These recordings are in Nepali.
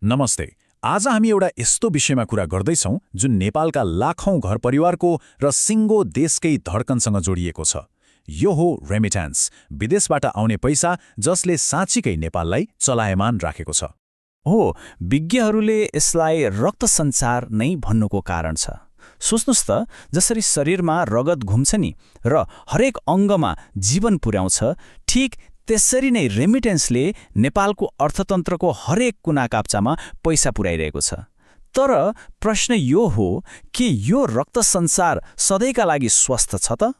नमस्ते। आज हामी एउटा यस्तो विषयमा कुरा गर्दैछौँ जुन नेपालका लाखौं घर परिवारको र सिङ्गो देशकै धड्कनसँग जोडिएको छ। यो हो रेमिट्यान्स, विदेशबाट आउने पैसा जसले साँच्चीकै नेपाललाई चलायमान राखेको छ। हो, विज्ञहरूले यसलाई रक्त सञ्चार नै भन्नुको कारण छ। सोच्नुस् त, जसरी शरीरमा रगत घुम्छ नि र हरेक अङ्गमा जीवन पुर्याउँछ, ठीक त्यसरी नै रेमिटेन्सले नेपालको अर्थतन्त्रको हरेक कुनाकाप्चामा पैसा पुर्याइरहेको छ। तर प्रश्न यो हो कि यो रक्त सञ्चार सधैँका लागि स्वस्थ छ त?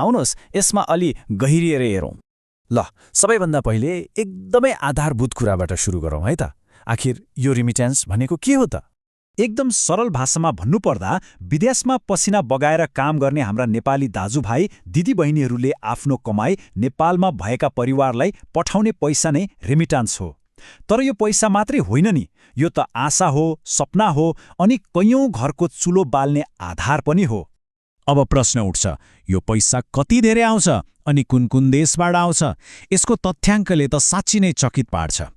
आउनुहोस् यसमा अलि गहिरिएर हेरौँ। ल, सबैभन्दा पहिले एकदमै आधारभूत कुराबाट सुरु गरौँ है त। आखिर यो रेमिट्यान्स भनेको के हो त? एकदम सरल भाषामा भन्नुपर्दा विदेशमा पसिना बगाएर काम गर्ने हाम्रा नेपाली दाजुभाइ दिदीबहिनीहरूले आफ्नो कमाई नेपालमा भएका परिवारलाई पठाउने पैसा नै रेमिट्यान्स हो। तर यो पैसा मात्रै होइन नि, यो त आशा हो, सपना हो अनि कैयौं घरको चुलो बाल्ने आधार पनि हो। अब प्रश्न उठ्छ, यो पैसा कति धेरै आउँछ अनि कुन कुन देशबाट आउँछ? यसको तथ्याङ्कले त साँच्चै नै चकित पार्छ।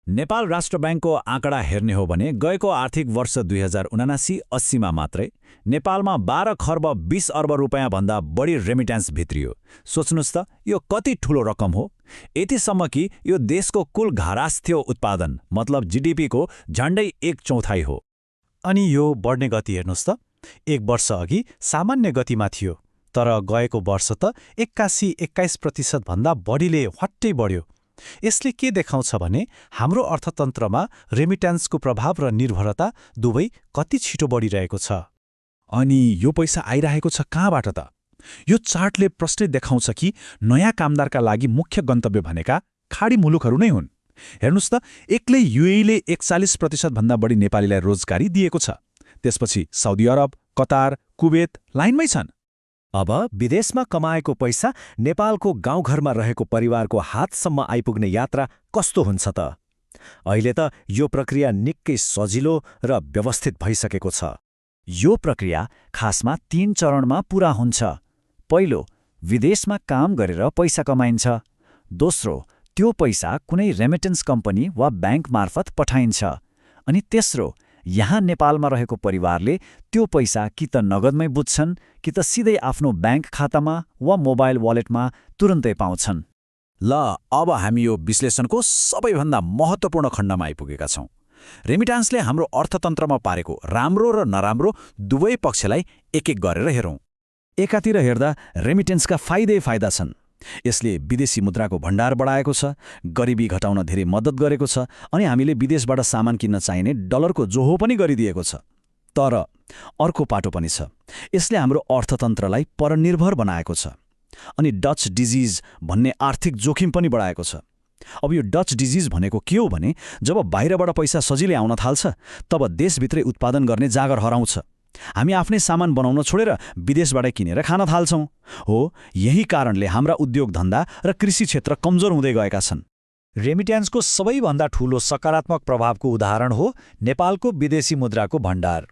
नेपाल राष्ट्र ब्याङ्कको आँकडा हेर्ने हो भने गएको आर्थिक वर्ष 2079-80मा मात्रै नेपालमा 12 खर्ब 20 अर्ब रुपियाँ भन्दा बढी रेमिट्यान्स भित्रियो। सोच्नुस् त, यो कति ठूलो रकम हो। यतिसम्म कि यो देशको कुल घरास्थ्य उत्पादन मतलब जीडीपीको झण्डै 1/4 हो। अनि यो बढ्ने गति हेर्नुस् त, एक वर्ष अघि सामान्य गतिमा थियो, तर गएको वर्ष त 81-21% भन्दा बढीले हट्टै बढ्यो। यसले के देखाउँछ भने हाम्रो अर्थतन्त्रमा रेमिट्यान्सको प्रभाव र निर्भरता दुवै कति छिटो बढिरहेको छ। अनि यो पैसा आइरहेको छ कहाँबाट त? यो चार्टले प्रष्टै देखाउँछ कि नयाँ कामदारका लागि मुख्य गन्तव्य भनेका खाडी मुलुकहरू नै हुन्। हेर्नुस् त, एक्लै युएईले 41% भन्दा बढी नेपालीलाई रोजगारी दिएको छ। त्यसपछि साउदी अरब, कतार, कुवेत लाइनमै छन्। अब विदेशमा कमाएको पैसा नेपालको गाउँघरमा रहेको परिवारको हातसम्म आइपुग्ने यात्रा कस्तो हुन्छ त? अहिले त यो प्रक्रिया निकै सजिलो र व्यवस्थित भइसकेको छ। यो प्रक्रिया खासमा 3 चरणमा पूरा हुन्छ। पहिलो, विदेशमा काम गरेर पैसा कमाइन्छ। दोस्रो, त्यो पैसा कुनै रेमिटेन्स कम्पनी वा ब्याङ्क मार्फत पठाइन्छ। अनि तेस्रो, यहाँ नेपालमा रहेको परिवारले त्यो पैसा कि त नगदमै बुझ्छन् कि त सिधै आफ्नो ब्याङ्क खातामा वा मोबाइल वालेटमा तुरुन्तै पाउँछन्। ल, अब हामी यो विश्लेषणको सबैभन्दा महत्त्वपूर्ण खण्डमा आइपुगेका छौँ। रेमिट्यान्सले हाम्रो अर्थतन्त्रमा पारेको राम्रो र नराम्रो दुवै पक्षलाई एक एक गरेर हेरौँ। एकातिर हेर्दा रेमिटेन्सका फाइदा छन्। यसले विदेशी मुद्राको भण्डार बढाएको छ, गरिबी घटाउन धेरै मद्दत गरेको छ अनि हामीले विदेशबाट सामान किन्न चाहिने डलरको जोहो पनि गरिदिएको छ। तर अर्को पाटो पनि छ। यसले हाम्रो अर्थतन्त्रलाई परनिर्भर बनाएको छ अनि डच डिजिज भन्ने आर्थिक जोखिम पनि बढाएको छ। अब यो डच डिजिज भनेको के हो भने, जब बाहिरबाट पैसा सजिलै आउन थाल्छ तब देशभित्रै उत्पादन गर्ने जागर हराउँछ। हामी आफ्नै सामान बनाउन छोडेर विदेशबाटै किनेर खान थाल्छौँ। हो, यही कारणले हाम्रा उद्योग धन्दा र कृषि क्षेत्र कमजोर हुँदै गएका छन्। रेमिट्यान्सको सबैभन्दा ठूलो सकारात्मक प्रभावको उदाहरण हो नेपालको विदेशी मुद्राको भण्डार।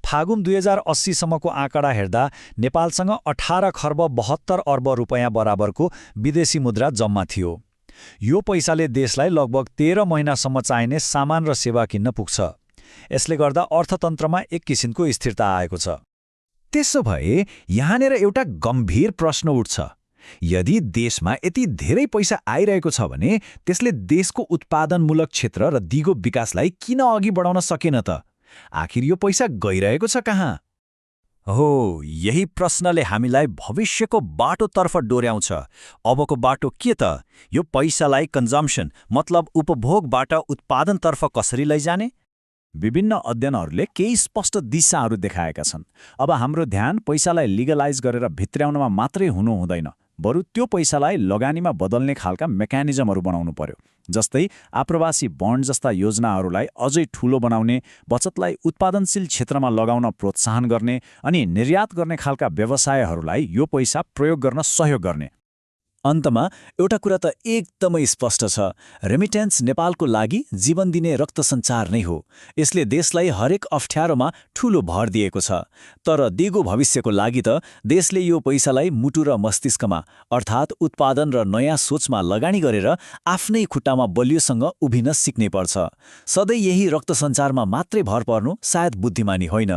फागुन 2080 सम्मको आँकडा हेर्दा नेपालसँग 18 खर्ब 72 अर्ब रुपियाँ बराबरको विदेशी मुद्रा जम्मा थियो। यो पैसाले देशलाई लगभग 13 महिनासम्म चाहिने सामान र सेवा किन्न पुग्छ। यसले गर्दा अर्थतन्त्रमा एक किसिमको स्थिरता आएको छ। त्यसो भए यहाँनिर एउटा गम्भीर प्रश्न उठ्छ। यदि देशमा यति धेरै पैसा आइरहेको छ भने त्यसले देशको उत्पादनमूलक क्षेत्र र दिगो विकासलाई किन अघि बढाउन सकेन त? आखिर यो पैसा गइरहेको छ कहाँ? हो, यही प्रश्नले हामीलाई भविष्यको बाटोतर्फ डोर्याउँछ। अबको बाटो के त? यो पैसालाई कन्जम्सन मतलब उपभोगबाट उत्पादनतर्फ कसरी लैजाने? विभिन्न अध्ययनहरूले केही स्पष्ट दिशाहरू देखाएका छन्। अब हाम्रो ध्यान पैसालाई लिगलाइज गरेर भित्र्याउनमा मात्रै हुनु हुँदैन, बरु त्यो पैसालाई लगानीमा बदल्ने खालका मेकानिजमहरू बनाउनु पर्यो। जस्तै आप्रवासी बन्ड जस्ता योजनाहरूलाई अझै ठूलो बनाउने, बचतलाई उत्पादनशील क्षेत्रमा लगाउन प्रोत्साहन गर्ने अनि निर्यात गर्ने खालका व्यवसायहरूलाई यो पैसा प्रयोग गर्न सहयोग गर्ने। अन्तमा एउटा कुरा त एकदमै स्पष्ट छ, रेमिटेन्स नेपालको लागि जीवन दिने रक्त सञ्चार नै हो। यसले देशलाई हरेक अप्ठ्यारोमा ठूलो भर दिएको छ। तर दिगो भविष्यको लागि त देशले यो पैसालाई मुटु र मस्तिष्कमा अर्थात् उत्पादन र नयाँ सोचमा लगानी गरेर आफ्नै खुट्टामा बलियोसँग उभिन सिक्नै पर्छ। सधैँ यही रक्त सञ्चारमा मात्रै भर पर्नु सायद बुद्धिमानी होइन।